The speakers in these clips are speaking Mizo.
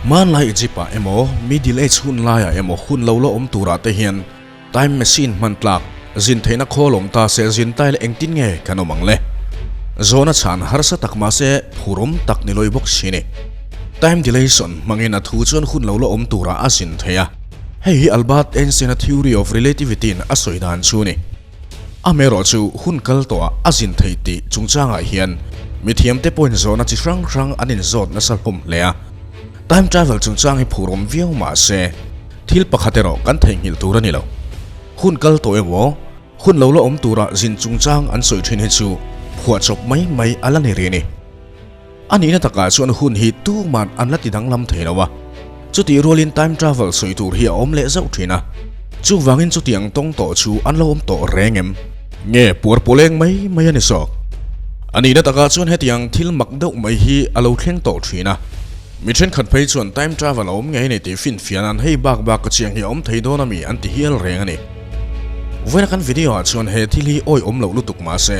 Hmanlai Egypt-ah emaw, Middle Age hun laiah emaw hun lo la awm turah te hian time machine hman tlak, zin theihna khawl awm ta se zin tai leh engtin nge kan awm ang le? Zawhna chhan harsa tak mahse phurawm tak ni lawi bawk si ni. Time dilation hmangin a thu chuan hun lo la awm turah a zin thei a. Hei hi Albert Einstein-a theory of relativity-in a sawi dan chu a ni. Amaherawhchu hun kal tawhah a zin thei tih chungchangah hian mithiamte pawhin zawhna chi hrang hrang an inzawt nasa hlawm hle a. Time travel chungchang hi phurawm viau mah se, thil pakhat erawh kan theihnghilh tur a ni lo. Hun kal tawh emaw, hun lo la awm tura zin chungchang an sawi thin hi chu phuahchawp mai mai a la ni rih a ni. A nihna takah chuan hun hi tuman an la ti danglam thei lo a, chutih rualin time travel sawi tur hi a awm leh zauh thin a, chuvangin chutiang tawng tawh chu an lo awm tawh reng em? Nge puar pawleng mai mai a ni zawk? A nihna takah chuan hetiang thil mak deuh mai hi a lo thleng tawh thin a, mi thenkhat phei chuan time travel a awm ngei a ni tih finfiah nan hei bak bak ka chiang hi a awm thei dawn a mi an ti hial reng a ni. Vawiina kan video ah chuan he thil hi awihawm loh lutuk mahse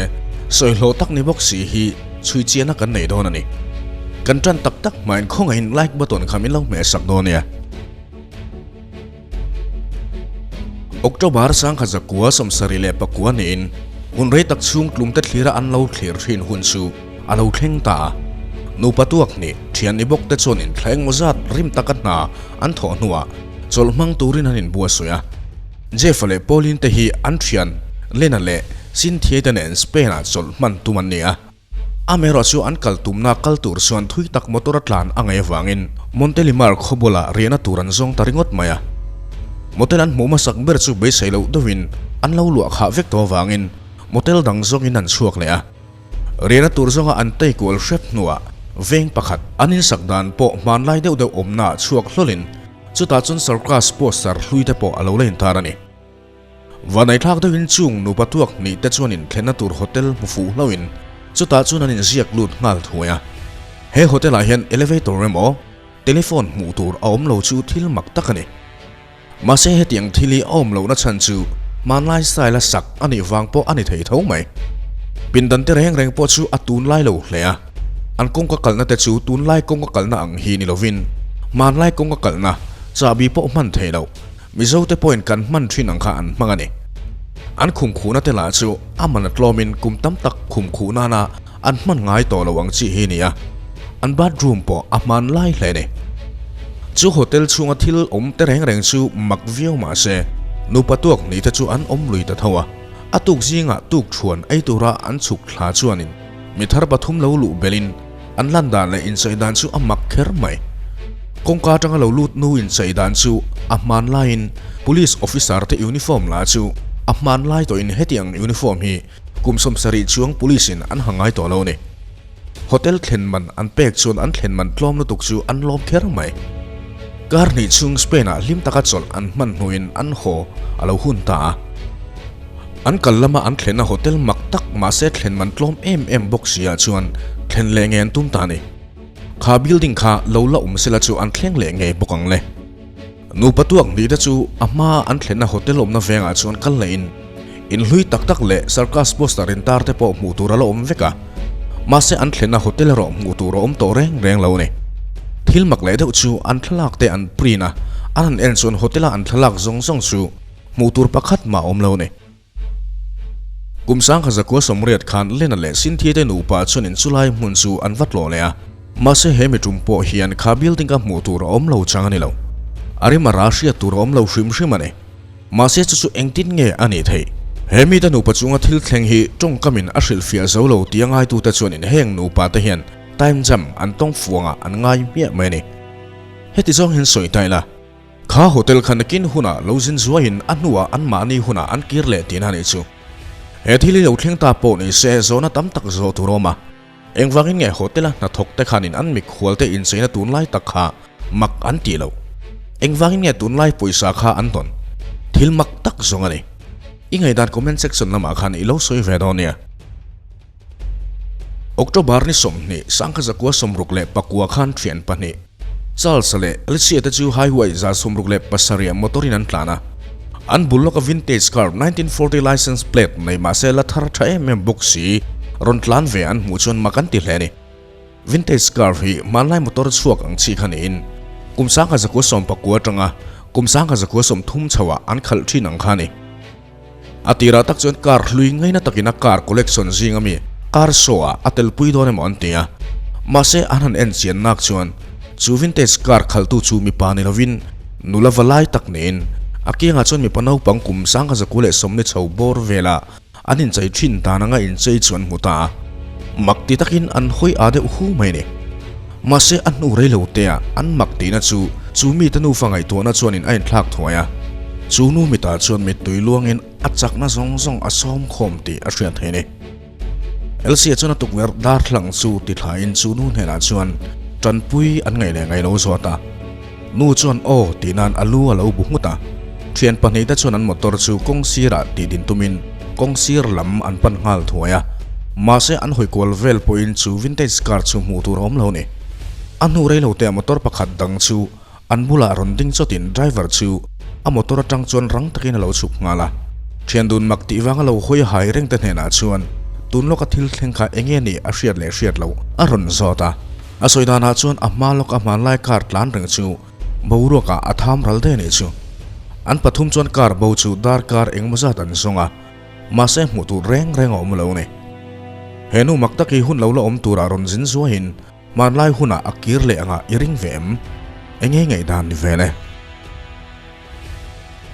sawi hlawh tak ni bawk si hi Chhui chiahna kan nei dawn a ni. Kan tan tak tak hmain khawngaihin like button kha min lo hmeh sak dawn nia. October sangkhat zakua sawmsarih leh pakua niin hun rei tak chhung tlumte thlira an lo thlir thin hun chu a lo thleng ta a. Nupa tuak hnih, thian ni bawk te chuan inthla engmaw zat rim taka hna an thawh hnuah chawlh hmang turin an inbuatsawi a. Jeff-a leh Pauline te hi an thian Lena leh Cynthia te nen Spain-ah chawlh hman tum an ni a. Amaherawh chu an kal tumna kal tur chuan thui tak motor a tlan a ngaih avangin Montelimar khaw bulah riahna tur an zawng ta ringawt mai a. Motel an hmuh hmasak ber chu beisei loh deuhin an lo luah khah vek tawh avangin motel dang zawngin an chhuak leh a. Riahna tur zawnga an tei kual hrep hnuah veng pakhat an insak dan pawh hmanlai deuh deuh awmnaah chhuak hlawlin Chutah chuan circus poster hlui te pawh a lo la intar a ni. Vanaithlak deuhin chung nupa tuak hnih te chuan inthlenna tur hotel hmu fuh hlauhin chutah chuan an inziak lut nghal thuai a. He hotel ah hian elevator emaw telephone hmuh tur a awm lo chu thil mak tak a ni. Mahse hetiang thil hi a awm lohna chhan chu hmanlai style a sak a nih vang pawh a ni thei tho mai. Pindan te reng reng pawh chu a tunlai lo hle a. An kawngka kalna te chu tunlai kawngka kalna ang hi ni lovin hmanlai kawngka kalna chahbi pawh hman thei lo, Mizo te pawhin kan hman thin ang kha an hmang a ni. An khum khuhna te lah chu a man a tlawmin kum tam tak khum khuh nana an hman ngai tawh lo ang chi hi ni a, an bathroom pawh a hmanlai hle a ni. Chu hotel chhunga thil awm te reng reng chu mak viau mah se nupa tuak hnih te chu an awm lui ta tho a, a tuk zingah tuk thuan ei tura an chhuk thla chuanin, Mi thar pathum lo luh belhin an lan dan leh inchei dan chu a mak kher mai. Kawngka atanga lo lut nu inchei dan chu a hman laiin Police officer te uniform lah chu a hman lai tawhin hetiang uniform hi kum 70 chuang police in an ha ngai tawh lo a ni. Hotel thlen man an pek chuan an thlen man tlawm lutuk chu an lawm kher mai. Kar hnih chhung Spain ah hlim taka chawlh an hman hnuin an haw a lo hun ta a. An kal lama an thlenna hotel mak tak mahse thlen man tlawm em em bawk si ah chuan thlen leh ngei an tum ta a ni. Kha building kha lo la awm sela chu an thleng leh ngei bawk ang le. Nupa tuak hnih te chu a hma an thlenna hotel awmna vengah chuan kal leh in in hlui tak tak leh circus poster in tar te pawh hmuh tur a la awm vek a. Mahse an thlenna hotel erawh hmuh tur a awm tawh reng reng lo a ni. Thil mak leh deuh chu an thlalak te an print a, an han en chuan hotel a an thlalak zawng zawng chu Hmuh tur pakhat mah awm lo ni. Kum sangkhat zakua sawmriat khan Lena leh Cynthia te nupa chuan in chulai hmun chu an va tlawh leh a. Mahse he mi tum pawh hian kha building a hmuh tur a awm lo chang a ni lo. A rim a ra hriat tur a awm lo hrim hrim a ni. Mahse chu chu engtin nge a nih theih? He mite nupa chunga thil thleng hi tawngkamin a hrilhfiah zo lo tia ngaitute chuan in heng nupa te hian time jam an tawng fuangah an ngai hmiah mai a ni. Heti zawng hian sawi ta ila. Kha hotel kha nakin hunah lo zin zuaiin a hnuah anmahni hunah an kir leh tihna a nih chu. He thil hi lo thleng ta pawh ni se zawhna tam tak zawh tur a awm a. Engvangin nge hotel-a hnathawk te khanin an mikhual te incheina tunlai tak kha mak an tih loh? Engvangin nge tunlai pawisa kha an tawn? Thil mak tak zawng a ni. I ngaihdan comment section lamah khan i lo sawi ve dawn nia. October ni 20, 1964 khan thian pahnih, Charles leh Alicia te chu highway 67 motor in an tlan a. An bul lawka vintage car 1940 license plate nei mahse la thar tha em em bawk si rawn tlan ve an hmuh chuan mak an ti hle a ni. Vintage car hi hmanlai motor chhuak ang chi kha niin. Kum 1990 atanga kum 1930 chhoah an khalh thin ang kha a ni. A tirah tak chuan car hlui ngaina takin a car collection zing ami car show ah a telpui dawn emaw an ti a. Mahse an han en chian nak chuan chu vintage car khalhtu chu mipa ni lovin nula va lai tak niin a kiangah chuan mipa naupang kum 1940 chho bawr vela an inchei thin dan anga inchei chu an hmu ta a. Mak ti takin an hawi a deuh hu mai a ni. Mahse a hnu rei lo te ah an mak tihna chu chu mite nufa ngaihtuahna chuanin a inthlak thuai a. Chu nu mitah chuan mittui luangin a chakna zawng zawng a sawm khawm tih a hriat theih a ni. Elsie chuan a tukverh darthlang chu ti thlain chu nu hnenah chuan tanpui an ngaih leh ngaih lo zawt a. Nu chuan aw tih nan a lu a lo bu nghut a. Thian pahnihte chuan an motor chu kawng sirah tih din tumin kawng sir lam an pan nghal thuai a. Mahse an hawi kual vel pawhin chu vintage car chu hmuh tur a awm lo ni. A hnu rei lo teh motor pakhat dang chu an bulah rawn ding chawtin driver chu a motor atang chuan rang takin a lo chhuk nghal a. Thian dun mak tih vanga lo hawi hai reng te hnenah chuan tun lawka thil thleng kha eng nge nih a hriat leh hriat loh a rawn zawt a. A sawi danah chuan a hma lawk a hmanlai car tlan reng chu boruakah a tham ral daih a nih chu. An pathum chuan car bo chu darkar engemaw zat an zawng a, mahse hmuh tur reng reng a awm lo a ni. He nu mak tak hi hun lo la awm turah rawn zin zuaiin hmanlai hunah a kir leh anga i ring ve em? Enge ngaihdan ni vel e?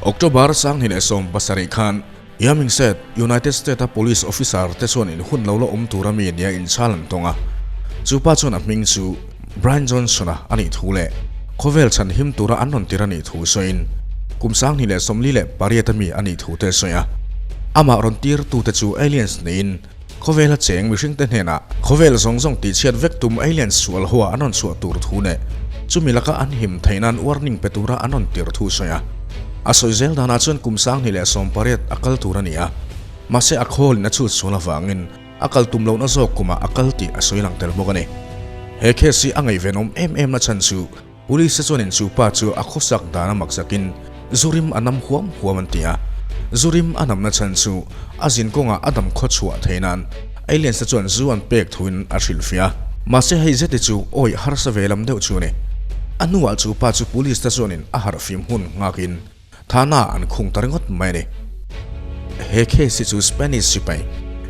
October 2017 khan Yaming said, United States-a police officer te chuan in hun lo la awm tura mi nia inchhal an tawng a. Chu pa chuan a hming chu Brian Johnson-a a nih thu leh khawvel chhan him tura an rawn tir a nih thu sawiin kum 2048 a mi a nih thu te a sawi a. Amah rawn tirtute chu aliens niin khawvela cheng mihringte hnenah khawvel zawng zawng tihchhiat vek tum aliens sual hoa an rawn chhuah tur thu leh chumi laka an him theih nan warning pe tura an rawn tir thu sawi a. A sawi zel danah chuan kum 2018 a kal tur a ni a, mahse a khawlin a chhut sual avangin a kal tum lohna zawk kumah a kal tih a sawi lang tel bawk a ni. He case hi a ngaihvenawm em em na chhan chu Police te chuanin chu pa chu a khawsak dan a mak zakin zu rim a nam huam huam an ti a, zu rim a namna chhan chu a zin kawngah a dam khaw chhuah theih nan aliens te chuan zu an pek thuin a hrilhfiah a. Mahse hei zeti chu awih harsa ve lam deuh chu a ni. A hnuah chu pa chu police te chuanin a harhfim hun nghakin Thana an khung ta ringawt mai a ni. He case hi chu Spanish sipai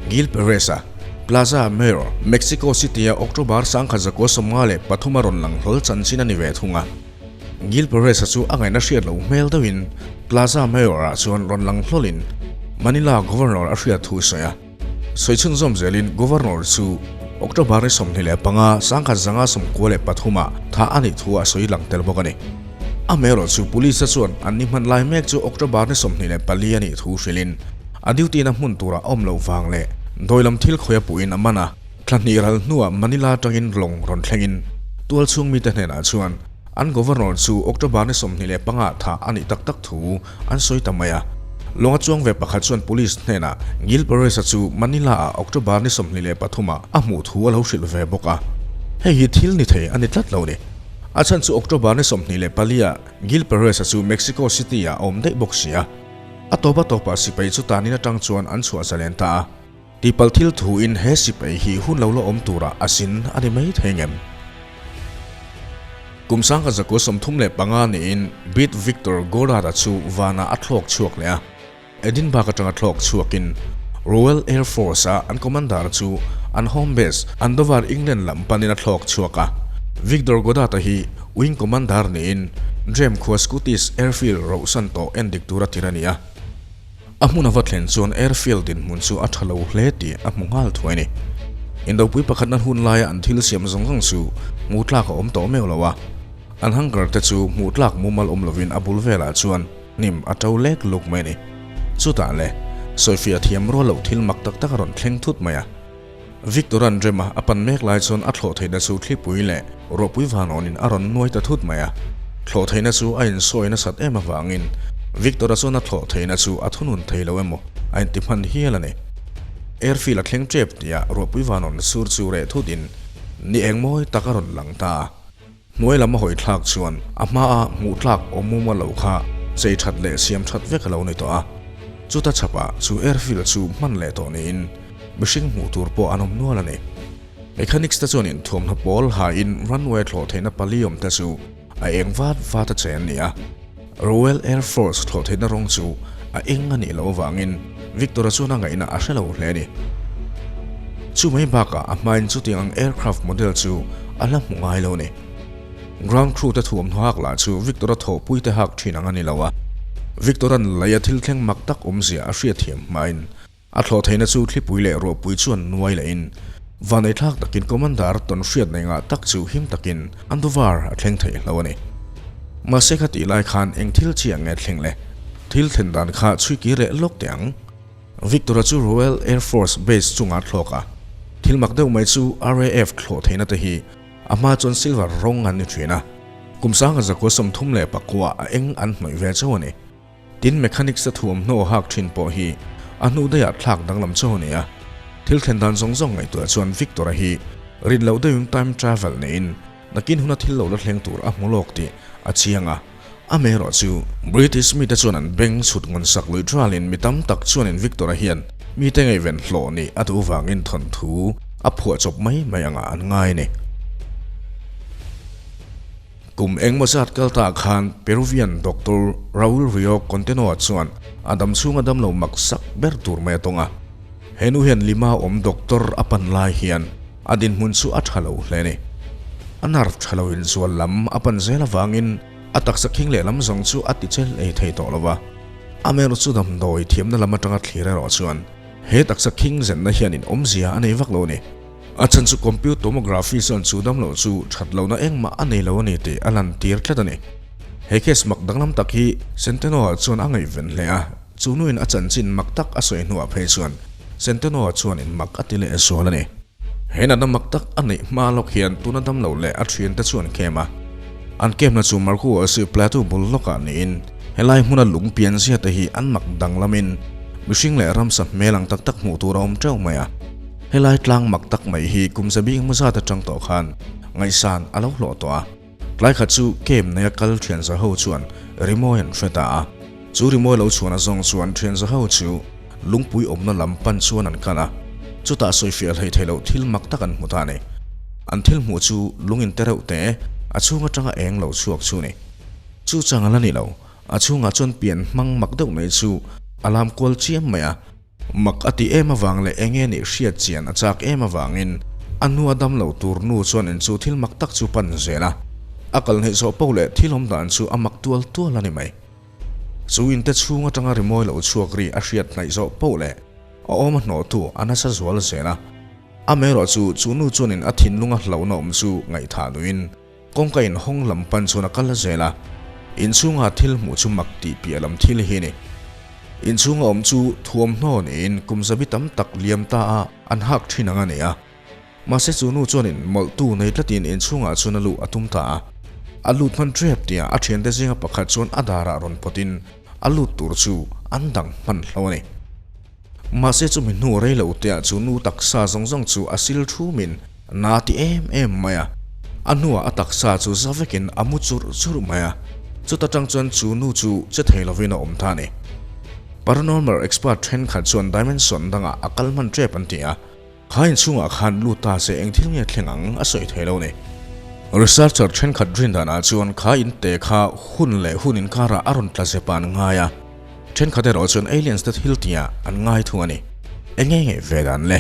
Gil Perez-a Plaza Mayor, Mexico City-a October 1953 a rawn lang hlawl chanchin a ni ve thung a. Gil Perez-a chu a ngaihna hriat loh hmel deuhin Plaza Mayor-ah chuan rawn lang hlawlin Manila Governor a hriat thu sawi a. Sawi chhunzawm zelin Governor chu October ni 25, 1993 ah thah a nih thu a sawi lang tel bawk a ni. Amaherawh chu Police-a chuan an ni hman lai mek chu October ni 24 a nih thu hrilhin a duty na hmun turah a awm loh vang leh dawilam thil khawi a puhin a man a. Thla hnih ral hnuah Manila atangin lawng rawn thlengin tualchhung mite hnenah chuan An Governor chu October ni 25 ah thah a nih tak tak thu an sawi ta mai a. Lawnga chuang ve pakhat chuan Police hnenah Gil Perez-a chu Manila-ah October ni 23 ah a hmuh thu a lo hrilh ve bawk a. Hei hi thil ni thei a ni tlat lo ni. A chhan chu October ni 24 ah Gil Perez-a chu Mexico City-ah a awm daih bawk si a. A tawp a tawpah sipai chu tanin atang chuan an chhuah zalen ta a. Tipalh thil thuin he sipai hi hun lo la awm turah a sin a ni mai thei ngem? Kum 1935 niin Beat Victor Goddard-a chu vanah a thlawk chhuak leh a. Edinburgh atanga thlawk chhuakin Royal Air Force-a an commander chu an home base Andover, England lam panin a thlawk chhuak a. Victor Goddard-a hi Wing Commander niin Drem khua Scottish Airfield rohsan tawh endik tura tir a ni a. A hmun a va thlen chuan airfield dinhmun chu a tha lo hle tih a hmu nghal thuai a ni. Indopui pakhatna hun laia an thil siam zawng zawng chu hmuh tlak a awm tawh meuh lo a. An hangar te chu hmuh tlak mumal awm lovin a bul velah chuan hnim a to lek luk mai a ni. Chutah le, sawifiah thiam rual loh thil mak tak tak a rawn thleng thut mai a. Victor-a'n rema a pan mek lai chuan a thlawh theihna chu thlipui leh ruahpui vanawnin a rawn nuai ta thut mai a. Thlawh theihna chu a insawi nasat em avangin Victor-a chuan a thlawh theihna chu a thunun thei lo emaw a inti hman hial a ni. Airfield a thleng tep tia ruahpui vanawn sur chu reh thutin ni eng mawi tak a rawn lang ta a. Hnuai lam a hawi thlak chuan a hmaa hmuh tlak awm muma lo kha chei that leh siam that vek a lo ni tawh a. Chuta chhapah chu airfield chu hman leh tawh niin mihring hmuh tur pawh an awm nual a ni. Mechanics te chuan inthuamhna pawl hain runway thlawh theihna pali awm te chu a eng vat vat a che an ni a. Royal Air Force thlawh theihna rawng chu a eng a nih loh avangin Victor-a chuan a ngaihna a hre lo hle a ni. Chu mai bakah a hmain chutiang ang aircraft model chu a la hmu ngai lo a ni. Ground crew te thuamhnaw hak lah chu Victor-a thawhpui te hak thin ang a ni lo a. Victor-a'n lei a thil thleng mak tak awmzia a hriatthiam hmain a thlawh theihna chu thlipui leh ruahpui chuan nuai lehin vanneihthlak takin Commander tawn hriat nei ngah tak chu him takin Andover a thleng thei hlo a ni. Mahse kha tih lai khan eng thil chiah nge thleng le? Thil thlen dan kha chhui kir leh lawk teh ang. Victor-a chu Royal Air Force Base chungah thlawk a, thil mak deuh mai chu RAF thlawh theihna te hi A hma chuan silver rawng an ni thin a, kum sanga zakua 39 a eng an hnawih ve chauh a ni. Tin, mechanics a thuamhnaw hak thin pawh hi a hnu daihah thlak danglam chauh a ni a. Thil thlen dan zawng zawng ngaihtuah chuan Victor-a hi rin loh deuhin time travel neiin nakin huna thil lo la thleng tur a hmu lawk tih a chiang a. Amaherawh chu British mite chuan an beng chhut ngawn sak lui thalin mi tam tak chuanin Victor-a hian mite ngaihven hlawh nih a duh vangin thawnthu a phuah chawp mai mai angah an ngai a ni. Kum engmaw zat kal ta khan Peruvian Doctor Raul Rio Contenoa chuan a dam chhunga damlo mak sak ber tur mai a tawng a. He nu hian Lima awm doctor a pan lai hian a dinhmun chu a tha lo hle a ni. A nerve tha lo inzual lam a pan zel avangin a taksa khing lehlam zawng chu a ti chel ei thei tawh lo va. Amerawh chu damdawi thiamna lam atanga thlir erawh chuan he taksa khing zenna hianin awmzia a nei vak lo a ni. A chhan chu compute tomography chuan chu damloh chu that lohna engmah a nei lo a ni tih a lantir tlat a ni. He case mak danglam tak hi Centeno-ah chuan a ngaihven hle a. Chu nuin a chanchin mak tak a sawi hnuah phei chuan Centeno-a chuanin mak a ti leh zual a ni. He natna mak tak a neih hma lawk hian tuna damlo leh a thiante chu an kem a. An kemna chu Marco-a si Plateau bul lawkah niin helai hmuna lung pian zia te hi an mak danglamin mihring leh ramsa hmel ang tak tak hmuh tur a awm teuh mai a. Helai tlang mak tak mai hi kum zabi engmaw zat atang tawh khan ngaihsan a lo hlawh tawh a. Tlai khat chu camp neia kal thian za ho chuan rimawi an hre ta a. Chu rimawi lo chhuan azawng chuan thian za ho chu lungpui awmna lam pan chuan an kal a. Chutah sawifiah hlei theih loh thil mak tak an hmu ta a ni. An thil hmuh chu lung in te reuh te, a chhung atanga eng lo chhuak chu a ni. Chu chang a la ni lo, a chhungah chuan pian hmang mak deuh mai chu a lam kual chiam mai a. Mak a ti em avang leh eng nge nih hriat chian a chak em avangin a hnua dam lo tur nu chuan in chu thil mak tak chu pan zel a. A kal hneih zawh poh leh thil awm dan chu a mak tual tual a ni mai. Chu in te chhung atanga rimawi lo chhuak ri a hriat hnaih zawh poh leh a awm a hnawhtu a nasa zual zel a. Amaherawh chu chu nu chuanin a thinlunga hlauhna awm chu ngaihthah duhin Kawngka in hawng lam pan chuan a kal zel a, inchhunga thil hmuh chu mak tih piah lam thil hi a ni. Inchhunga awm chu thuamhnaw niin kum zabi tam tak liam ta a an hak thin ang a ni a. Mahse chu nu chuanin mawlhtu nei tlatin inchhungah chuan a luh a tum ta a. A lut hman tep tia a thiante zinga pakhat chuan a darah rawn pawtin a lut tur chu an dang hman hlo a ni. Mahse chumi hnu rei lo teah chu nu taksa zawng zawng chu a sil thumin na ti em em mai a. A hnuah a taksa chu za vekin a mu churh churh mai a. Chuta tang chuan chu nu chu che thei lovin a awm ta a ni. Paranormal expert thenkhat chuan dimension dangah a kal hman tep an ti a. Kha inchhungah khan lut ta se eng thil nge thleng ang a sawi thei lo ni. Researcher thenkhat rin danah chuan kha in te kha hun leh hun inkarah a rawn tla zep ah an ngai a, thenkhat erawh chuan aliens te thil tihah an ngai thung a ni. Eng nge ngeih ve dan le?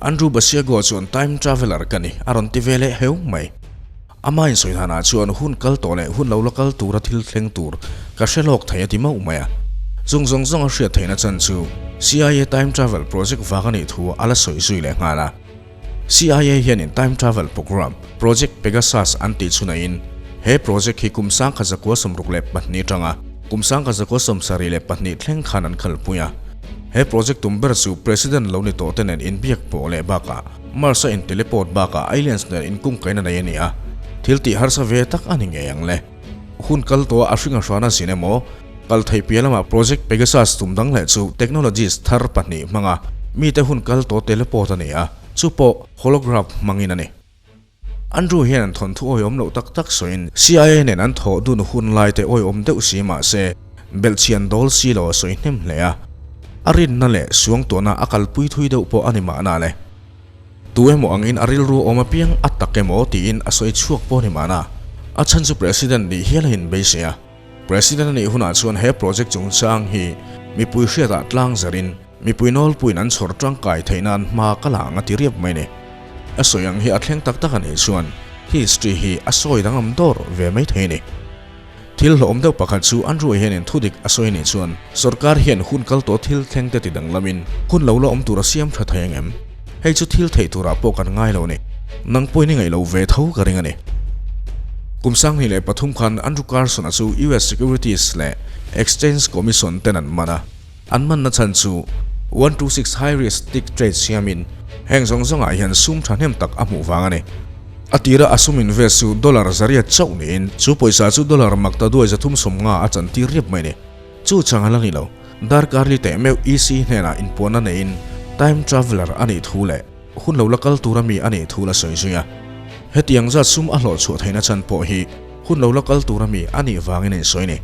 Andrew Basiago chuan time traveller ka ni a rawn ti ve leh heu mai. Ama insawi danah chuan hun kal tawh leh hun lo la kal tura thil thleng tur ka hre lawk thei a ti mauh mai a. Chung zawng zawng a hriat theihna chan chu CIA Time Travel Project vang a nih thu a la sawi zui leh nghal a. CIA hianin Time Travel Program, Project Pegasus an tih chhunaiin he project hi kum 1962 atanga kum 1972 thleng khan an khalpui a. He project tum ber chu President lo ni tawh te nen inbiak pawh leh bakah Mars a in teleport bakah aliens nen inkungkaina nei a ni a, thil tih harsa ve tak a ni ngei ang le. Hun kal tawh a hring a hrana zin emaw, kal theih piah lamah Project Pegasus tum dang leh chu technologies thar pahnih hmanga mite hun kal tawh teleport a ni a, chu pawh holograph hmangin a ni. Andrew hian an thawnthu awihawm loh tak tak sawiin CIA nen an thawh dun hun lai te awihawm deuh si mahse belhchian dawl si lo a sawi hnem hle a. A rinna leh suangtuahna a kalpui thui deuh pawh a ni mahna le. Tu emaw angin a rilru awm apiang a tak emaw tiin a sawi chhuak pawh a ni mahna. A chhan chu President nih hial a inbeisei a. President a nih hunah chuan he project chungchang hi mipui hriatah tlang zarin mipui nawlpuiin an chhawr tangkai theih nan hma ka la ang a ti riap mai ni. A sawi ang hi a thleng tak tak a nih chuan history hi a sawi danglam dawr ve mai thei a ni. Thil hlawhawm deuh pakhat chu Andrew hianin thudik a sawi anih chuan sorkar hian hun kal tawh thil thleng te ti danglamin hun lo la awm tur a siam tha thei angem? Hei chu thil theih turah pawh kan ngai lo a ni. Nang pawhin i ngaih lo ve tho ka ring a ni. Kum 2003 khan Andrew Carson-a chu US Securities leh Exchange Commission ten an man a. An manna chhan chu 126 high risk tick trade siamin heng zawng zawngah hian sum thahnem tak a hmuh vang a ni. A tira a sum invest chu dollar zariat chauh niin chu pawisa chu dollar makta duai 350 a chantir riap mai a ni. Chu chang a la ni lo. Darkar li teh meuh EC hnenah inpuanna neiin time traveller a nih thu leh hun lo la kal tura mi a nih thu la sawi zui a. Hetiang zat sum a hlawh chhuah theihna chhan pawh hi hun lo la kal tura mi a nih vangin a insawi a ni.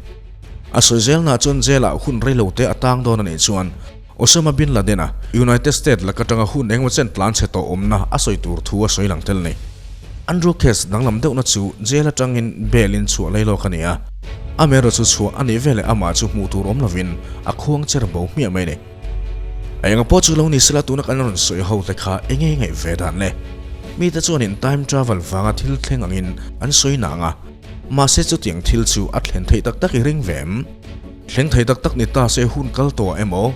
A sawi zelna chuan jail-ah hun reilote a tang dawn a nih chuan Osama bin Laden-a United States lak atanga hun engemaw chen tlan chhe tawh awmna a sawi tur thu a sawi lang tel a ni. Andrew case danglam deuhna chu jail atangin bail-in chhuah lei lawk a ni a, amaherawh chu chhuah a nih veleh amah chu hmuh tur awm lovin a khuang cher bo hmiah mai a ni. A enga pawh chu lo ni sela tuna kan rawn sawi ho te kha enge ngaih ve dan le? Mite chuanin time travel vanga thil thleng angin an sawi nang a, Mahse chutiang thil chu a thlen theih tak tak i ring ve em? Thleng thei tak tak ni ta se hun kal tawh emaw,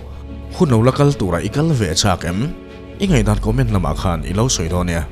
hun lo la kal turah i kal ve chak em? I ngaihdan comment lamah khan i lo sawi dawn nia.